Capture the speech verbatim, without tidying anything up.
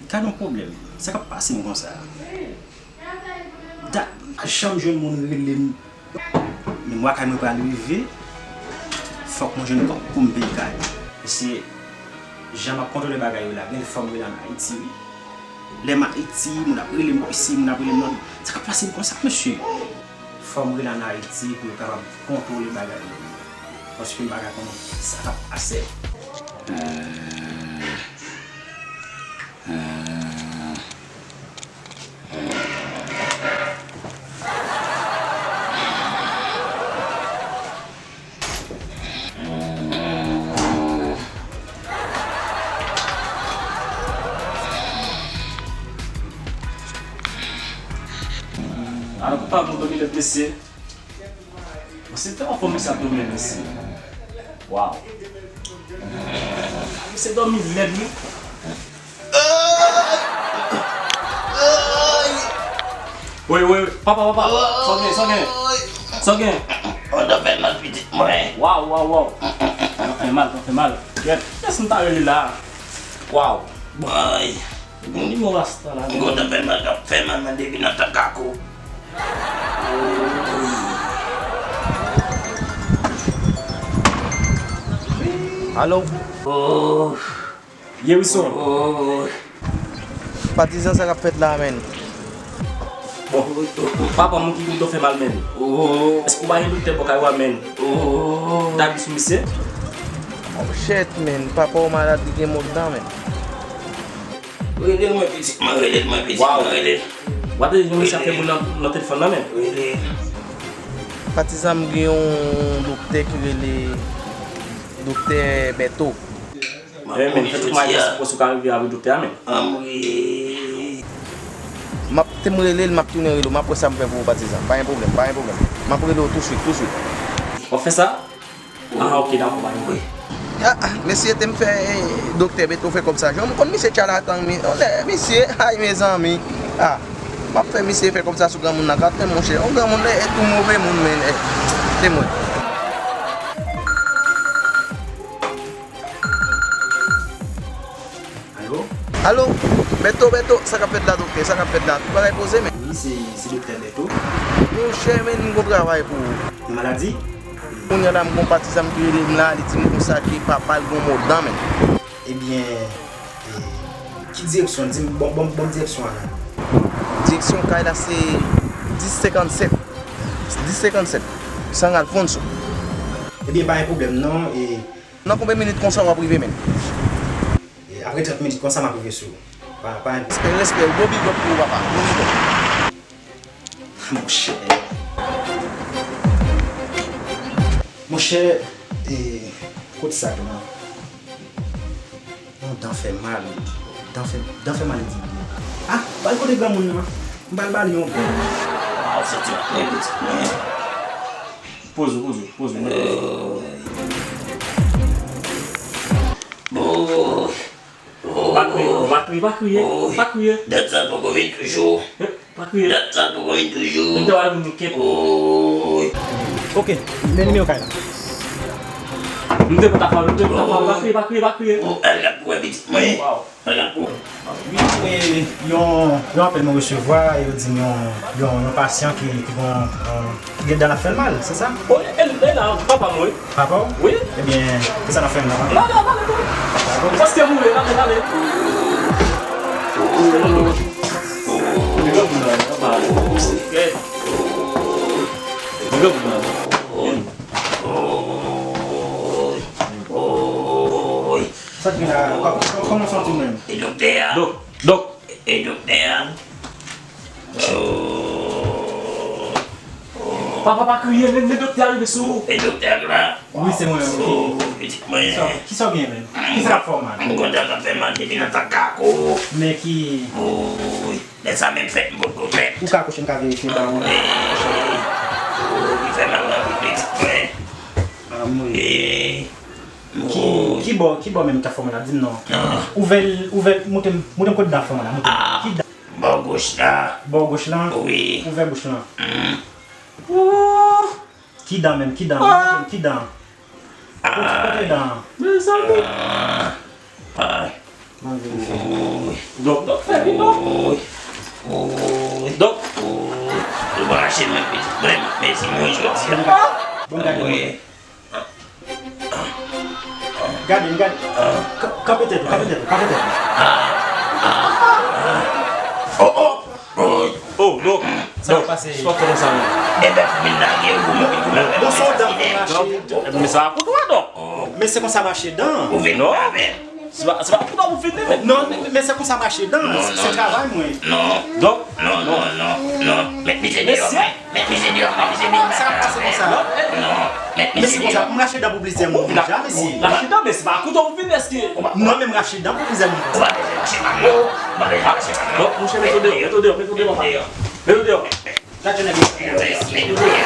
Gad yon pwoblèm. Sa k ap pase m konsa? Dat m pa janm jwenn moun rele m. Men mwa kay mwen pral rive. Fòk mwen jwenn kòb pou m peye kay. Mesye, jan m ap kontwole bagay yo la, gen lè fò m rele ann Ayiti, wi. Lè m Ayiti, moun ap rele m bò isi, moun ap rele m nan. Sa k ap pase m konsa, mesye? Fò m rele ann Ayiti pou yo kapab kontwole bagay yo. Paske m pa ka konnen sa k ap pase. Alò, papa, bon, dòmi lèt, mesye. Bon, se te anfòm misye ap dòmi, mesye. Waw. Misye dòmi lèd, wi. Woy, woy, woy. Papa, papa. Sa w gen, sa w gen? Sa w gen? Mwen ta fè mal pitit mwen. Waw, waw, waw. Sa fè mal, sa fè mal. Kèt, kiyès m ta rele la? Waw. Woy. Bon, li mò rasta la. M kontan fè mal, k ap fè mal, mwen depi nan tan kako. Alo? Oh. Ye wi son. Oh. Patizan, sa k ap fèt la, menn? Bon, papa, moun ki tou fè mal, menn. Oh. Èske w pa gen doktè bò kay ou a, menn? Oh. Tabli sou misye? Oh, shit, menn. Papa w malad, li gen mo dan, menn. Rele l mwen pitit mwen, rele l mwen pitit mwen, rele l. W ap tande jan misye ap fè moun nan, nan telefòn nan, menn. Rele l. Patizan, m gen yon doktè ki rele Doktè Bèto. Men, men, fè tout mayè sou pòs ou ka rive avèk doktè a, men. Anmwey. M ap, te m rele l, m ap tounen rele w, m ap wè sa m fè pou ou, patizan. Pa gen pwoblèm, pa gen pwoblèm. M ap rele w touswit, touswit. W ap fè sa? Ah, ok, dakò, pa gen pwoblèm. Ah, ah, mesye, te m fè, eh, doktè Beto fè kòb sa. Jan m konn misye tchalatan, mi, on lè, misye, ay, mezanmi. Ah, m ap fè misye fè kòb sa sou granmoun nan, ka tè, monchè. On granmoun, eh, eh, tou move moun, men, eh, te mwen. Alo? Alo? Beto, Beto, sa k ap fèt la, doktè? Sa k ap fèt la? Tout bagay poze, men. Wi, se, se doktè Beto. Monchè, men, m gon travay pou ou. Maladi? Kounye a la, m gon patizan ki rele m la, li di m konsa ke papa l gon mo dan, men. Ebyen, e, ki direksyon? Di m, bon, bon, bon direksyon an la. Direksyon kay la se dis senkannsèt. Dis senkannsèt. San Alfonso. Ebyen, pa gen pwoblèm, non, e, Nan konbyen minit konsa w ap rive, menn? E, apre trant minit konsa, m ap rive sou ou. Pa, pa enkyete. Respè, respè. Gwo big up pou ou, papa. Gwo big up. Monchè. Monchè, e, kote sa tou, non? Yon dan fè mal. Dan fè, dan fè mal, li di byen. Ah, pral kote granmoun nan. M pral ba li yon bon. Ah, se ti mwen, pitit mwen. Poze w, poze w, poze w, mwen poze w. Boy. Pa kriye, pa kriye, pa kriye, pa kriye. Dat sa poko vin toujou. Eh, pa kriye. Dat sa poko vin toujou. M te wè vin kèt. Boy. Ok, men nimewo kay la. M te konn ta fè, m te konn ta fè, pa kriye, pa kriye, pa kriye. Oh, al gad pou wè pitit mwen. Waw. Wi, e, yon, yon apèl mwen resevwa, yo di m yon, yon, yon pasyan ki, ki gon, yon, ki gen dan l ap fè l mal, se sa? O, e, e la, papa m, wi. Papa w? Wi. Ebyen, ki sa n ap fè m nan? Non, non, pale, pale. Paske mouri, pale, pale. Nèg la pou nan, papa. Nèg la pou nan. Sa k gen la? Kò-, kò-, kòman w santi w menm? E doktè a? Dok, dok. E doktè a? Oh. Papa, pa kriye, men, men doktè a rive sou ou. E doktè a la? Wi, se mwen menm. Oh, pitit mwen. Kisa, kisa w gen menm? Kisa k ap fè w mal? M konn sa k ap fè mal depi nan tan kako. Men ki? Wi. Lè sa menm fèt, m potko fèt. Ou ka kouche, m ka verifye ba ou. Wi. Oh, li fè mal anpil, pitit mwen. Anmwey. Wi. Ki, ki bò, ki bò menm k ap fè w mal la? Di m non. Ah. Ouvè l, ouvè l, montre m, montre m kote dan fè w mal la, montre m. Ah. Ki dan? Bò goch la. Bò goch lan? Wi. Ouvè bouch lan. Mm. Ooh. Ki dan menm? Ki dan? Ah. Montre m, ki dan? Ah. Kote, kote dan? Mezanmi. Ah. Ah. Ban m verifye. Ooh. Dòk, dòk, fè li, dòk. Dòk. Ou pa rache mwen, pitit. Vrèman, mèsi, mwen jodi a. Bon, gade mwen. Gade, gade. Kanpe tèt ou, kanpe tèt ou, kanpe tèt ou. Oh, oh, oh. Oh, dòk. Sa k pase? Sa k fè konsa, non? Ebyen, pou vin lage, ou goumen, ou goumen. Bon, se yon dan pou mache. Men sa a kout ou a, dòk. Men se konsa mache dan. Ou vin avè. Se pa, se pa pou nou fin li, men. Non, men, men se konsa mache dan, se, se travay mwen. Non. Dòk. Non, non, non, non. Met misye deyò, men. Met misye deyò, men misye deyò. Sa k pase konsa? Non. Met misye deyò. Men se konsa, m rache dan pou plizyè moun deja, mesye. Rache dan, men se pa kouto pou fin, èske? Non, men m rache dan pou plizyè moun konsa. Ou pa bezwen rache pa m, non. Ou pa bezwen rache pa m, non. Bon, monchè, met ou deyò, met ou deyò, met ou deyò, papa. Met ou deyò. Gad jan nèg yo. Met ou deyò, met ou deyò.